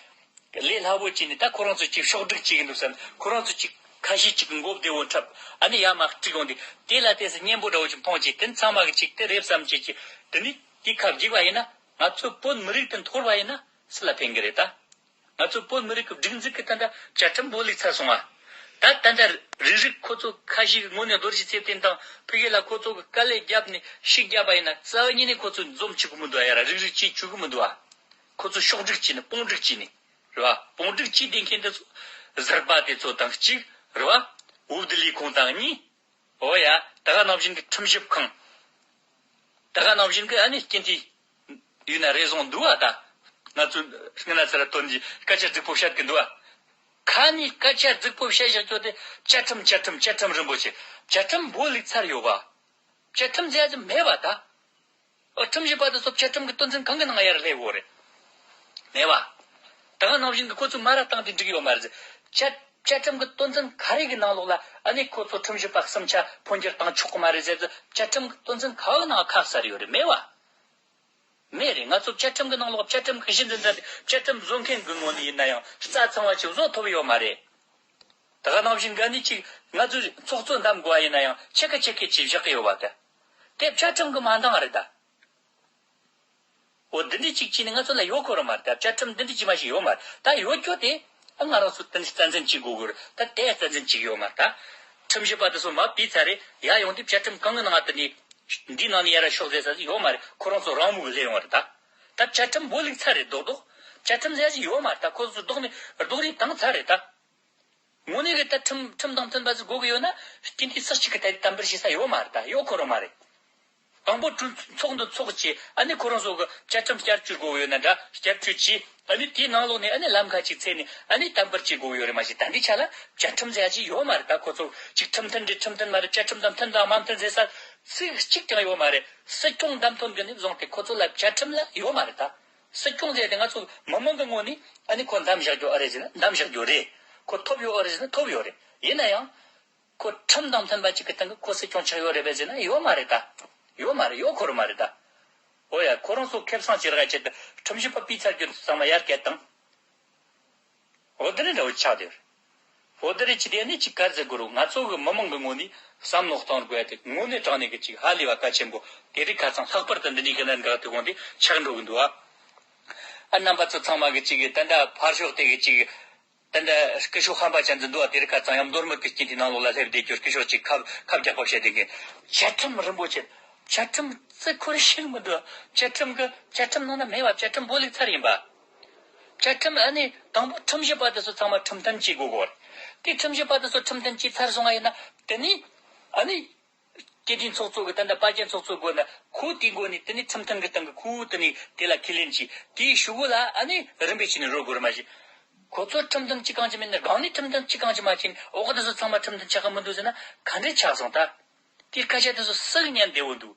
ལས་སླ་བོ་གཅིག་ནི་ད་ཁོ་རང་ཚོ་གཅིག་ཕྱོགས་སྒྲིག་བྱེད་ཀྱི་འདུག་བསམ། ཁོ་རང་ཚོ་གཅིག་ཁ་ཤས་གཅིག་གི་མགོ་བདེ་བོ་འཁྲབ། ཨ་ནི་ཡར་མར་དཀྲུག་ཡོང་དུས་དེ་ལ་ལྟས་སུ་སྙན་པོ་འདྲ་བོ་ཅིག་མཐོང་གི། དེ་ཚང་མ་གི་གཅིག་དེ་རེད་བསམ་བྱེད་ཀྱི། དེ་ནི་དེ་ཁ་བརྒྱུགས་པ་ཡིན་ན། ང་ཚོ་བོད་མི་རིགས་དེ་འཐོར་བ་ཡིན་ན་སུ་ལ་ཕན་གི་རེད་ད། ང་ཚོ་བོད་མི་རིགས་ཀྱི་སྒྲིག་འཛུགས་ཀྱི་ད་ལྟ་བཅའ་ཁྲིམས་འབོར་ལུག་ཚར་སོང་ང་། ད་ད་ལྟ་རིག་རིག་ཁོ་ཚོ་ཁ་ཤས་ཀྱི་ངོས་ནས་རྡོ་རྗེ་ཚེ་བརྟན་དང་ཕ་གི་ལ་ཁོ་ཚོ་གི་དཀའ་ལས་བརྒྱབ་ནས་ཤིག་བརྒྱབ་པ་ཡིན་ན། རྩ་བ་ཉིད་ནས་ཁོ་ཚོ་འཛོམས་བཅུག་གི་མི་འདུག་ཨ། ཡ་ར་རིག་རིག་བྱེད་བཅུག་གི་མི་འདུག་ཨ། ཁོ་ཚོ་ཕྱོགས་སྒྲིག་བྱས་ནས་དཔུང་སྒྲིག་བྱས་ནས་རེད་བ། དཔུང་སྒྲིག་བྱས་བསྡད་མཁན་དེ་ཚོ་ཟུར་པ་དེ་ཚོ་དང་གཅིག་རེད་བ། འོས་བསྡུ་ལས་ཁུངས་དང་གཉིས། འོ་ཡ། ད་ག་ནང་བཞིན་གྱི་ཁྲིམས་ཞིབ་ཁང་། ད་ག་ནང་བཞིན་གྱི་ཨ་ནི་སྐྱེ་འཐེན་ཡིན་ན་རེ་ཟུང་འདུག་བ། ད་ང་ཚོས་སྔ་ན་ཚར་ཐོན་གྱི་སྐད་ཆ་རྫིག་པོ་བཤད་ཀྱི་འདུག་བ། ཁ་ནས་སྐད་ཆ་རྫིག་པོ་བཤད་བཞག་ཆོག་དེ་བཅའ་ཁྲིམས་བཅའ་ཁྲིམས་བཅའ་ཁྲིམས་རིན་པོ་ཆེ། བཅའ་ཁྲིམས་འབོར་ལུག་ཚར་ཡོད་བ། བཅའ་ཁྲིམས་ཟེར་ཡ་ཅིག་མེད་བ་ད། ཨོ། ཁྲིམས་ཞིབ་པ་དེ་ཚོ་བཅའ་ཁྲིམས་ཀྱི་དོན་ཚན་གང་གི་ནང་ཡར་སླེབས་ཡོད་རེད། མེད་བ། ད་ག་ནང་བཞིན་གྱི་ཁོ་ཚོས་མ་ར་བཏང་དེ་འགྲིག་ཡོད་མ་རེད། བཅའ་བཅའ་ཁྲིམས་ཀྱི་དོན་ཚན་ག་རེ་གི་ནང་ལོགས་ལ་ཨ་ནི་ཁོ་ཚོ་ཁྲིམས་ཞིབ་པ་བསམ་འཆར་འཕོ་འགྱུར་བཏང་ཆོག་གི་མ་རེད་ཟེར་ཚེ། བཅའ་ཁྲིམས་ཀྱི་དོན་ཚན་ག་གི་ནང་ཁག་གསར་ཡོད་རེད། མེད་བ། མེད་རེད། ང་ཚོ་བཅའ་ཁྲིམས་ཀྱི་ནང་ལོགས་བཅའ་ཁྲིམས་ཀྱི་གཞི་འཛིན་མཁན་དེ། བཅའ་ཁྲིམས་བཟོ་མཁན་གྱི་ངོས་ནས་ཡིན་ན་ཡང་རྩ་ཚང་བ་ཅིག་བཟོ་ཐུབ་ཡོད་མ་རེད། ད་ག་ནང་བཞིན་ག་ནས་ཅིག་ང་ཚོས་ཚོགས་གཙོ་འདེམས་དགོས་པ་ཡིན་ན་ཡང་ཕྱེད་ཀ་ཕྱེད་ཀ་ཅིག་བཞག་གི་ཡོད་བ། དེ་དེ་བཅའ་ཁྲིམས་ཀྱིས་མ་འདང་བ་རེད་ད། འོ། འདི་འདྲ་ཅིག་བྱས་ནས་ང་ཚོ་ལ་ཡོད་ཁོ་རང་མ་རེད་ད། བཅའ་ཁྲིམས་འདི་འདྲ་ཅིག་མ་ཞིག་ཡོད་མ་རེད་ད། ཡོད་རྒྱུ་དེ་ཨ་ང་རང་ཚོ་དེ་རྩ་འཛིན་བྱེད་དགོས་གི་རེད་ད། དེ་རྩ་འཛིན་བྱེད་ཀྱི་ཡོད་མ་རེད་ད། ཁྲིམས་ཞིབ་པ་དེ་ཚོ་མ་ཕུད་ཚར་རེད། ཡར་ཡོང་དུས་བཅའ་ཁྲིམས་གང་གི་ནང་དུ་ནི་འདིའི་ནང་ནས་ཡར་ཤོག་ཟེར་ས་ཡོད་མ་རེད། ཁོ་རང་ཚོ་རང་མོས་ཀྱིས་སླེབས་ཡོང་བ་རེད་ད། ད་བཅའ་ཁྲིམས་འབོར་ལུག་ཚར་རེད། རྡོག་རྡོག་བཅའ་ཁྲིམས་ཟེར་ཡ་ཅིག་ཡོད་མ་རེད་ད། ཁོ་ཚོ་རྡོག་ནས་རྡོག་རེས་བཏང་ཚར་རེད་ད། དངོས་གནས་ཀྱི་ད་ཁྲིམས་ཁྲིམས་དང་མཐུན་པ་ཟིག་དགོས་ཀྱི་ཡོད་ན། སྐྱེ་འཐེན་ས་གཅིག་གི་ཐད་དམ་པར་བྱེད་ས་ཡོད་མ་རེད་ད། ཡོད་ཁོ་རང་མ་རེད། དང་པོ་གྲོས་ཚོགས་འདུ་ཚོགས་བྱས། ཨ་ནི་ཁོ་རང་ཚོ་གི་བཅའ་ཁྲིམས་བསྐྱར་བཅོས་དགོས་ཀྱི་ཡོད་ན་འདྲ། བསྐྱར་བཅོས་བྱས། ཨ་ནི་དེའི་ནང་ལོགས་ནས་ཨ་ནི་ལམ་ཁ་ཅིག་འཚོལ་ནས་ཨ་ནི་དམ་པར་བྱེད་དགོས་ཀྱི་ཡོད་རེད། མ་གཞི་ད་འདི་ཆ་ལ་བཅའ་ཁྲིམས་ཟེར་ཡ་ཅིག་ཡོད་མ་རེད་ད། ཁོ་ཚོ་ཅིག་ཁྲིམས་མཐུན་རེད་ཁྲིམས་མཐུན་མ་རེད། བཅའ་ཁྲིམས་དང་མཐུན་དང་མ་མཐུན་ཟེར་ས་ཚིག་གཅིག་ཀྱང་ཡོད་མ་རེད། སྲིད་སྐྱོང་བདམས་ཐོན་གི་ནས་བཟུང་སྟེ་ཁོ་ཚོ་ལ་བཅའ་ཁྲིམས་ལ་ཡོད་མ་རེད་ད། སྲིད་སྐྱོང་ཟེར་དེ་ང་ཚོ་མི་མང་གི་ངོས་ནས་ཨ་ནི་ཁོ་འདེམས་བཞག་རྒྱུ་ཨེ་རེད་ཟེར་ན་འདེམས་བཞག་རྒྱུ་རེད། ཁོ་ཐོབ་ཡོད་ཨེ་རེད་ཟེར་ན་ཐོབ་ཡོད་རེད། ཡིན་ན་ཡང་ཁོ་ཁྲིམས་དང་མཐུན་པ་ཅིག་གི་སྟེང་གི་ཁོ་སྲིད་སྐྱོང་ཆགས་ཡོད་རེད་པས་ཟེར་ན་ཡོད་མ་རེད་ད། ཡོད་མ་རེད། ཡོད་ཁོ་རང་མ་རེད་ད། འོ་ཡ། ཁོ་རང་ཚོ་ཁེ་བཟང་ཅིག་རག་ཆེད་དུ་ཁྲིམས་ཞིབ་པ་ཕུད་ཚར་རྒྱུ་ཚང་མ་ཡར་བསྐྱལ་བཏང་། འོ་དེ་འདྲ་འདྲ་བོ་ཆགས་བསྡད་ཡོད་རེད། འོ་དེ་རེད། ཅི་དེ་ནི་ཅིག་ག་རེ་ཟེར་དགོས་རུང་ང་ཚོ་གི་མི་མང་གི་ངོས་ནས་བསམ་བློ་གཏོང་དགོས་ཡ་དེ་དངོས་གནས་དྲང་གནས་ཀྱི་ཅིག་ཧ་ལས་པ་གལ་ཆེན་པོ། དེ་རིགས་ཁ་ཚང་ལྷག་པར་དུ་འདི་འདྲའི་གི་གནད་འགག་དེ་གོང་དེ་ཆགས་འགྲོ་གི་འདུག་ཨ། ཨ། རྣམ་པ་ཚོ་ཚང་མ་གི་ཅིག་གི་ད་ལྟ་ཕར་ཕྱོགས་དེ་གི་ཅིག་ད་ལྟ་སྐུ་ཞབས་ཧམ་པ་ཅན་ཚོ་འདུག་ཨ། དེ་རིགས་ཁ་ཚང་ཡང་མདོ་སྨད་ཀྱི་སྐྱིད་དེ་ནང་ལོགས་ལ་སླེབས་བསྡད་རྒྱུ། སྐུ་ཞབས་ཅིག་ཁབ་ཁབ་རྒྱག་པ་བཤད་དེ་གི་བཅའ་ཁྲིམས་རིན་པོ་ཆེ། བཅའ་ཁྲིམས་བརྩི་ཁུར་ཤེས་མི་འདུག་བཅའ་ཁྲིམས་ཀྱི་བཅའ་ཁྲིམས་ནང་ན་མེད་པ། བཅའ་ཁྲིམས་འབོར་ལུག་ཚར་ཡིན་པ། བཅའ་ཁྲིམས་ཨ་ནི་དང་པོ་ཁྲིམས་ཞིབ་པ་དེ་ཚོ་ཚང་མ་ཁྲིམས་མཐུན་བྱེད་དགོས་གོ། དེ་ཁྲིམས་ཞིབ་པ་དེ་ཚོ་ཁྲིམས་མཐུན་བྱེད་ཚར་སོང་བ་ཡིན་ན། དེ་ནི་ཨ་ནི་སྐྱེ་ལྡན་ཚོགས་གཙོ་གི་ད་ལྟ་དཔལ་ཆེན་ཚོགས་གཙོ་དགོས་ན་ཁོ་དེའི་མགོ་ནས་དེ་ནི་ཁྲིམས་མཐུན་གི་སྟེང་གི་ཁོ་དེ་ནི་དེ་ལ་ཁས་ལེན་བྱས། དེའི་གཞུག་གུ་ལ་ཨ་ནི་རིམ་པས་བྱས་ནས་རོལ་དགོས་རེད། མ་གཞི་ཁོ་ཚོ་ཁྲིམས་མཐུན་བྱེད་གང་ཅི་མེད་ན། སྒང་ནས་ཁྲིམས་མཐུན་བྱེད་གང་ཅི་མ་བྱས་ནས་འོག་གི་དེ་ཚོ་ཚང་མ་ཁྲིམས་མཐུན་ཆགས་གི་མི་འདུག་ཟེར་ན་ག་འདྲས་ཆགས་སོང་ད། དེའི་སྐད་ཆ་དེ་ཚོ་སུ་གིས་ཉན་བདེ་བོ་འདུག་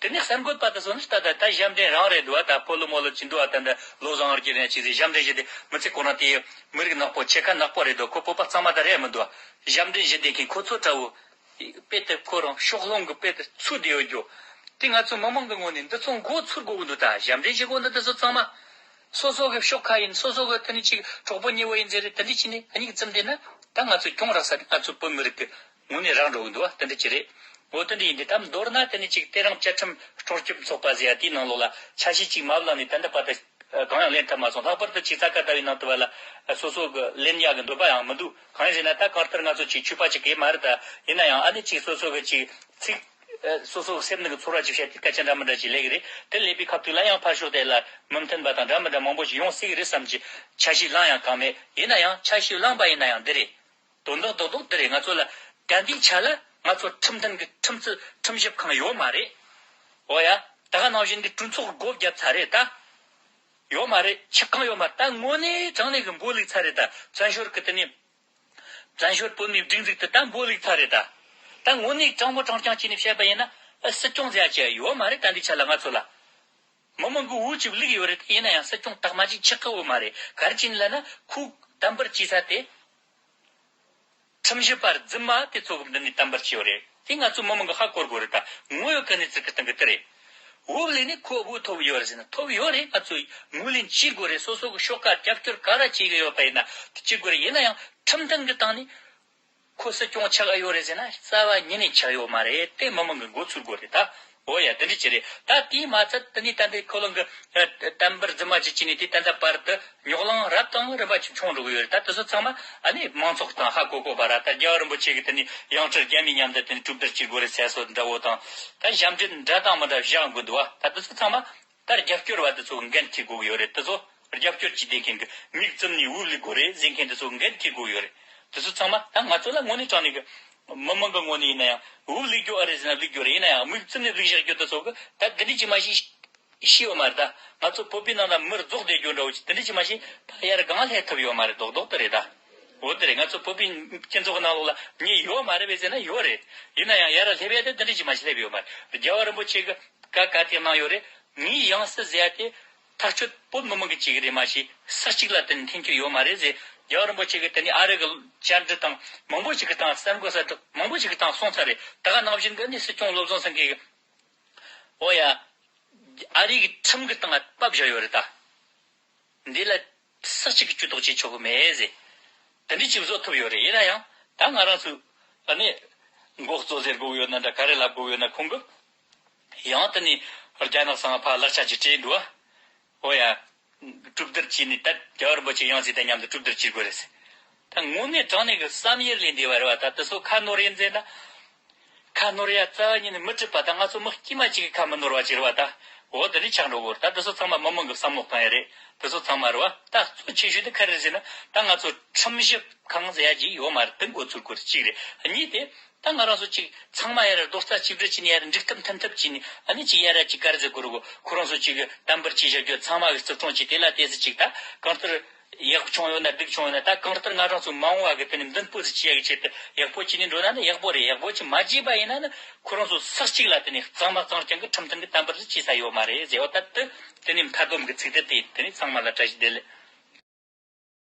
དེ་ནས་གསར་འགོད་པ་དེ་ཚོ་ནི་ད་ལྟ་ད་ཞབས་འདྲེན་རང་རེད་འདུག་ཨ། ད་སྤོ་ལོ་མོ་ལོ་ཅིག་འདུག་ཨ། ད་འདི་བློ་བཟང་དབང་རྒྱལ་ཡང་ཅིག་རེད། ཞབས་འདྲེན་བཞི་དེ་མི་ཚེ་ཁོ་རང་དེ་མི་རིགས་ནག་པོ་ཕྱེད་ཀ་ནག་པོ་རེད་འདུག་ཁོ་བོད་པ་གཙང་མ་ད་རེད་མི་འདུག་ཨ། ཞབས་འདྲེན་བཞི་དེ་མཁན་ཁོ་ཚོ་འདྲ་བོ་དཔེ་དེ་ཁོ་རང་ཕྱོགས་ལྷུང་གི་དཔེ་དེ་ཚུད་བསྡད་ཡོད་རྒྱུ། དེ་ང་ཚོ་མི་མང་གི་ངོས་ནས་འདི་ཚོ་མགོ་ཚོས་དགོས་ཀྱི་འདུག་ད་ཞབས་འདྲེན་བཞི་དགོས་འདི་དེ་ཚོ་ཚང་མ་སོ་སོ་གི་ཕྱོགས་ཁ་ཡིན། སོ་སོ་གི་དེ་ནི་ཅིག་གྲོགས་པོ་ཉེ་བོ་ཡིན་ཟེར་རེད། དེ་འདྲ་བྱས་ནས་ཨ་མྱིག་བཙུམ་བསྡད་ན་ད་ང་ཚོ་གྱོང་རག་ས་རེད། ང་ཚོ་བོད་མི་རིགས་ཀྱི་དངོས་གནས་རག་འགྲོ་གི་འདུག་བ། དེ་འདྲ་ཅིག་རེད། འོ་དེ་འདྲ་ཡིན་དུས་ད་མདོར་ན་དེ་ནི་ཅིག་དེ་རིང་བཅའ་ཁྲིམས་སྲུང་སྐྱོབ་ཚོགས་པ་ཟེར་ཡ་དེའི་ནང་ལོགས་ལ་ཆ་ཤས་ཅིག་མ་བླངས་ནས་ད་ལྟ་བར་དུ་གང་ཡང་ལེན་ཐུབ་མ་སོང་། ལྷག་པར་དུ་ཅིག་ས་ག་ཟླ་བའི་ནང་དུ་བ་ལ་སོ་སོ་གི་ལེན་ཡག་གི་འདོད་པ་ཡང་མི་འདུག་གང་ཡིན་ཟེར་ན་ད་གང་ལྟར་ང་ཚོ་ཅིག་ཆོས་པ་ཅིག་གི་མ་རེད་ད། ཡིན་ན་ཡང་ཨ་ནི་ཅིག་སོ་སོ་གི་ཅིག་ཚིག་སོ་སོ་གི་སེམས་ནང་གི་ཚོར་བ་ཅིག་བཤད་དུས་སྐད་ཆ་འདྲ་མི་འདྲ་ཅིག་སླེབས་ཀྱི་རེད། དེ་སླེབས་པའི་ཁ་ཐུག་ལ་ཡང་ཕར་ཕྱོགས་དེ་ལ་མི་མཐུན་པ་དང་འདྲ་མི་འདྲ་མང་པོ་ཅིག་ཡོང་སྲིད་ཀྱི་རེད་བསམ་གྱི་ཆ་ཤས་བླངས་ཡང་གང་མེད། ཡིན་ན་ཡང་ཆ་ཤས་བླངས་པ་ཡིན་ན་ཡང་འདི་རེད། དོན་དག་རྡོག་རྡོག་འདི་རེད། ང་ཚོ་ལ་ག་འདིའི་ཆ་ལ་ང་ཚོ་ཁྲིམས་མཐུན་གྱི་ཁྲིམས་རྩོད་ཁྲིམས་ཞིབ་ཁང་ཡོད་མ་རེད། འོ་ཡ། ད་ག་ནང་བཞིན་གྱི་གྲོས་ཚོགས་སྒོ་བརྒྱབ་ཚར་རེད་ད། ཡོད་མ་རེད། ཆག་ཁང་ཡོད་མ་རེད། ད་དངོས་གནས་དྲང་གནས་ཀྱི་འབོ་ལུག་ཚར་རེད་ད། བཙན་བྱོལ་གྱི་དེ་ནས་བཙན་བྱོལ་བོད་མིའི་སྒྲིག་འཛུགས་དེ་ད་འབོ་ལུག་ཚར་རེད་ད། ད་དངོས་གནས་དྲང་པོ་དྲང་རྐྱང་བྱས་ནས་བཤད་པ་ཡིན་ན་སྲིད་སྐྱོང་ཟེར་ཡ་ཅིག་ཡོད་མ་རེད། ད་འདི་ཆ་ལ་ང་ཚོ་ལ། མི་མང་གི་འོས་ཀྱི་བླུགས་ཡོད་རེད། ཡིན་ན་ཡང་སྲིད་སྐྱོང་དག་མ་ཅིག་ཆགས་ཀྱི་ཡོད་མ་རེད། ག་རེ་བྱས་ནས་ལབ་ན་ཁོས་དམ་པར་བྱས་ས་དེ། ཁྲིམས་ཞིབ་པ་རྫུན་མ་དེ་ཚོ་གི་མདུན་ནས་དམ་པར་བྱས་ཡོད་རེད། དེ་ང་ཚོ་མི་མང་གི་ཧ་གོ་དགོས་རེད་ད། ངོ་ཡོད་གི་གནས་ཚུལ་གི་སྟེང་གི་དེ་རེད། འོས་བླུགས་ནས་ཁོ་འོས་ཐོབ་ཡོད་རེད་ཟེར་ན་ཐོབ་ཡོད་རེད། ང་ཚོས་ངོས་ལེན་བྱེད་དགོས་རེད། སོ་སོ་གི་ཤོག་ཁག་རྒྱབ་སྐྱོར་ག་རེ་བྱེད་གི་ཡོད་པ་ཡིན་ན་དེ་བྱེད་དགོས་རེད། ཡིན་ན་ཡང་ཁྲིམས་མཐུན་གི་སྟེང་ནས། ཁོ་སྲིད་སྐྱོང་ཆགས་ཡོད་རེད་ཟེར་ན་རྩ་བ་ཉིད་ནས་ཆགས་ཡོད་མ་རེད། དེ་མི་མང་གི་མགོ་ཚོས་དགོས་རེད་ད། འོ་ཡ་དེ་འདྲ་ཅིག་རེད་ད། དེས་མ་ཚད་དེ་ནས་ད་ལྟའི་ཁོ་རང་གི་ཨ་དམ་པར་རྫུན་མ་ཅིག་བྱས་ནས་དེ་ད་ལྟ་བར་དུ་རྙོག་གླེང་རབ་དང་རིམ་པ་ཅིག་བྱུང་འགྲོ་གི་ཡོད་རེད་ད། དེ་ཚོ་ཚང་མ་ཨ་ནི་མང་ཚོགས་དང་ཧ་གོ་གོ་བ་ར། ད་རྒྱལ་བ་རིན་པོ་ཆེ་གི་དེ་ནས་ཡང་སྤྲུལ་རྒྱ་མིའི་མཉམ་དུ་དེ་ནས་གྲོས་བསྡུར་བྱེད་དགོས་རེད་ཟེར་སོ་འདྲ་བོ་དང་། ད་ཞབས་འདྲེན་འདྲ་དང་མི་འདྲ་བཞག་དགོས་འདུག་བ། ད་དེ་ཚོ་ཚང་མ། ད་རྒྱབ་སྐྱོར་བ་དེ་ཚོ་འགན་འཁྱེར་དགོས་ཀྱི་ཡོད་རེད། དེ་ཚོ་རྒྱབ་སྐྱོར་བྱེད་བསྡད་མཁན་གྱི་མིག་བཙུམ་ནས་འོས་བླུག་དགོས་རེད་ཟེར་མཁན་དེ་ཚོ་འགན་འཁྱེར་དགོས་ཀྱི་ཡོད་རེད། དེ་ཚོ་ཚང་མ་ད་ང་ཚོ་ལ་དངོས་གནས་དྲང་གནས་ཀྱི་མི་མང་གི་ངོས་ནས་ཡིན་ན་ཡང་འོས་བླུག་རྒྱུ་ཨ་རེད་ཟེར་ན་བླུག་རྒྱུ་རེད། ཡིན་ན་ཡང་མིག་བཙུམ་ནས་བླུག་བཞག་རྒྱུ་དེ་ཚོ་གི་ད་འདི་འདྲ་ཅིག་མ་ཤེས་ཤེས་ཡོད་མ་རེད་ད། ང་ཚོ་བོད་པའི་ནང་ལ་མིར་རྫོགས་བསྡད་རྒྱུ་འདྲ་བོ་ཅིག་དེ་འདྲ་ཅིག་མ་ཤེས། ད་ཡར་གང་སླེབས་ཐུབ་ཡོད་མ་རེད། རྡོག་རྡོག་དེ་རེད་ད། འོ་དེ་རེད། ང་ཚོ་བོད་པའི་སྤྱི་ཚོགས་ནང་ལོགས་ལ་མི་ཡོད་མ་རེད་པས་ཟེར་ན་ཡོད་རེད། ཡིན་ན་ཡང་ཡར་སླེབས་ཡ་དེ་འདི་འདྲ་ཅིག་མ་ཤེས་སླེབས་ཡོད་མ་རེད། རྒྱལ་བ་རིན་པོ་ཆེ་གི་བཀའ་ག་དེ་གནང་ཡོད་རེད། ངའི་ཡང་སྲིད་ཟེར་ཡ་དེ་ཐག་ཆོད་བོད་མི་མང་གི་བྱེད་གི་རེད། མ་གཞི་ས་གཅིག་ལ་དེ་འཐེན་རྒྱུ་ཡོད་མ་རེད་ཟེར། རྒྱལ་བ་རིན་པོ་ཆེ་གི་དེ་ནི་ཨ་རི་གི་བཅར་འདྲི་དང་མང་པོ་ཞིག་གི་སྟེང་གསར་འགོད་གསལ་བསྒྲགས་མང་པོ་ཞིག་གི་སྟེང་སོང་ཚར་རེད། ད་ག་ནང་བཞིན་གི་ནི་སྲིད་སྐྱོང་བློ་བཟང་སེང་གེ་གི་འོ་ཡ། ཨ་རི་གི་ཁྲིམས་གི་སྟེང་ལ་དཔའ་བཞག་ཡོད་རེད་ད། འདི་ལ་ས་གཅིག་གི་ཇུས་གཏོགས་བྱེད་ཆོག་གི་མེད་ཟེར། དེ་འདྲ་ཅིག་བཟོ་ཐུབ་ཡོད་རེད། ཡིན་ན་ཡང་ད་ང་རང་ཚོས་ཨ་ནི་མགོ་གཙོ་ཟེར་དགོས་ཡོད་ན་འདྲ་ག་རེ་ལབ་དགོས་ཡོད་ན་ཁོང་གི་ཡང་དེ་ནས་རྒྱ་ནག་ཚང་མ་ཕར་ལག་ཆ་ཅིག་སྤྲད་འདུག་ཨ། ཨོ་ཡ། གྲོས་བསྡུར་བྱས་ནས་ད་རྒྱལ་བ་རིན་པོ་ཆེ་ཡང་སྲིད་དང་མཉམ་དུ་གྲོས་བསྡུར་བྱེད་དགོས་རེད་ཟེར། ད་དངོས་གནས་དྲང་གནས་ཀྱི་བསམ་ཡུལ་ལས་འདས་པ་རེད་བ། ད་དེ་ཚོ་ཁ་ནོར་ཡིན་ཟེར་ན། ཁ་ནོར་ཡ་རྩ་བ་ཉིད་ནས་མི་སྲིད་པ་དང་། ང་ཚོ་མི་དཀྱུས་མ་གཅིག་གི་ཁ་མི་ནོར་བ་ཅིག་རེད་བ་ད། འོ་དེ་ནི་ཆགས་འགྲོ་གི་རེད། ད་དེ་ཚོ་ཚང་མ་མི་མང་གི་བསམ་བློ་བཏང་ཡ་རེད། དེ་ཚོ་ཚང་མ་རེད་བ། ད་གཙོ་ཆེ་ཤོས་དེ་ག་རེ་རེད་ཟེར་ན། ད་ང་ཚོ་ཁྲིམས་ཞིབ་ཁང་ཟེར་ཡ་ཅིག་ཡོད་མ་རེད། དེ་འགོ་ཚུགས་དགོས་རེད། གཅིག་རེད། གཉིས་དེ། ད་ང་རང་ཚོ་གཅིག་ཚང་མ་ཡར་རྡོག་རྩ་གཅིག་སྒྲིལ་བྱས་ནས་ཡར་འགྲིག་ཐབས་མཐུན་ཐབས་བྱས་ནས། ཨ་ནི་གཅིག་ཡར་ར་གཅིག་ག་རེ་ཟེར་དགོས་རེད་གོ། ཁོ་རང་ཚོ་གཅིག་གི་དམ་པར་བྱས་བཞག་རྒྱུ་ཚང་མ་གི་རྩིས་སྤྲོད་བྱས། དེ་ལ་བལྟས་ཚེ་གཅིག་ད་གང་ལྟར་ཡག་པོ་བྱུང་ཡོད་ན་སྡུག་བྱུང་ཡོད་ན། ད་གང་ལྟར་ང་རང་ཚོ་མ་འོངས་བ་གི་དེ་ནས་མདུན་སྤོ་ཟིག་བྱེད་ཡ་གི་ཆེད་དུ་ཡག་པོ་བྱས་ནས་འགྲོ་ན་ནི་ཡག་པོ་རེད། ཡག་པོ་བྱས་མ་བྱས་པ་ཡིན་ན་ནི་ཁོ་རང་ཚོ་ས་གཅིག་ལ་དེ་ནས་གཙང་མ་གཙང་རྐྱང་གི་ཁྲིམས་མཐུན་གི་དམ་པར་ཟིག་བྱས་ས་ཡོད་མ་རེད་ཟེར་བ། ད་དེ་དེ་ནས་མཐའ་སྡོམ་གི་ཚིག་དེ་དེ་དེ་ནས་ཚང་མ་ལ་བཀྲ་ཤིས་བདེ་ལེགས།